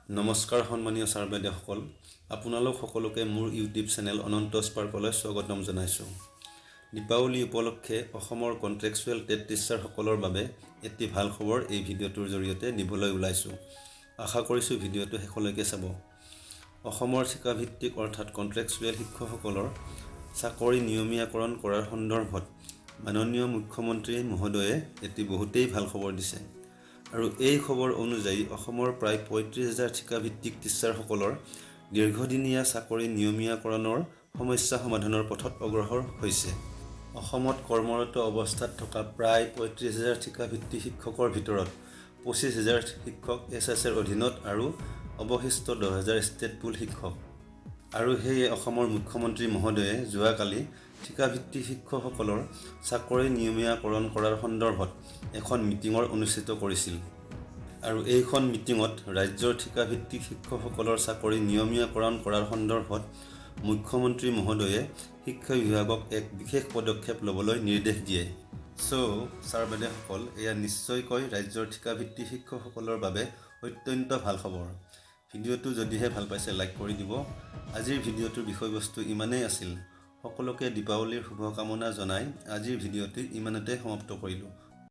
নমস্কাৰ সন্মানীয় ছাৰ বাইদেউসকল, আপোনালোক সকলোকে মোৰ ইউটিউব চেনেল অনন্ত স্পাৰ্কলৈ স্বাগতম জনাইছোঁ। দীপাৱলী উপলক্ষে অসমৰ কণ্ট্ৰেকচুৱেল টেট টিচাৰসকলৰ বাবে এটি ভাল খবৰ এই ভিডিঅ'টোৰ জৰিয়তে দিবলৈ ওলাইছোঁ। আশা কৰিছোঁ ভিডিঅ'টো শেষলৈকে চাব। অসমৰ ঠিকাভিত্তিক অৰ্থাৎ কণ্ট্ৰেকচুৱেল শিক্ষকসকলৰ চাকৰি নিয়মীয়াকৰণ কৰাৰ সন্দৰ্ভত মাননীয় মুখ্যমন্ত্ৰী মহোদয়ে এটি বহুতেই ভাল খবৰ দিছে আৰু এই খবৰ অনুযায়ী অসমৰ প্ৰায় 35 হাজাৰ ঠিকাভিত্তিক টিচাৰসকলৰ দীৰ্ঘদিনীয়া চাকৰি নিয়মীয়াকৰণৰ সমস্যা সমাধানৰ পথত অগ্ৰসৰ হৈছে। অসমত কৰ্মৰত অৱস্থাত থকা প্ৰায় 35 হাজাৰ ঠিকাভিত্তিক শিক্ষকৰ ভিতৰত 25 হাজাৰ শিক্ষক এছ এছ এৰ অধীনত আৰু অৱশিষ্ট 10 হাজাৰ ষ্টেট পুল শিক্ষক। আৰু সেয়ে অসমৰ মুখ্যমন্ত্ৰী মহোদয়ে যোৱাকালি ঠিকাভিত্তিক শিক্ষকসকলৰ চাকৰি নিয়মীয়াকৰণ কৰাৰ সন্দৰ্ভত এখন মিটিঙৰ অনুষ্ঠিত কৰিছিল। আৰু এইখন মিটিঙত ৰাজ্যৰ ঠিকাভিত্তিক শিক্ষকসকলৰ চাকৰি নিয়মীয়াকৰণ কৰাৰ সন্দৰ্ভত মুখ্যমন্ত্ৰী মহোদয়ে শিক্ষা বিভাগক এক বিশেষ পদক্ষেপ ল'বলৈ নিৰ্দেশ দিয়ে। চ' ছাৰ বাইদেউসকল, এয়া নিশ্চয়কৈ ৰাজ্যৰ ঠিকাভিত্তিক শিক্ষকসকলৰ বাবে অত্যন্ত ভাল খবৰ। ভিডিঅ'টো যদিহে ভাল পাইছে, লাইক কৰি দিব। আজিৰ ভিডিঅ'টোৰ বিষয়বস্তু ইমানেই আছিল। সকলোকে দীপাৱলীৰ শুভকামনা জনাই আজিৰ ভিডিঅ'টো ইমানতে সমাপ্ত কৰিলোঁ।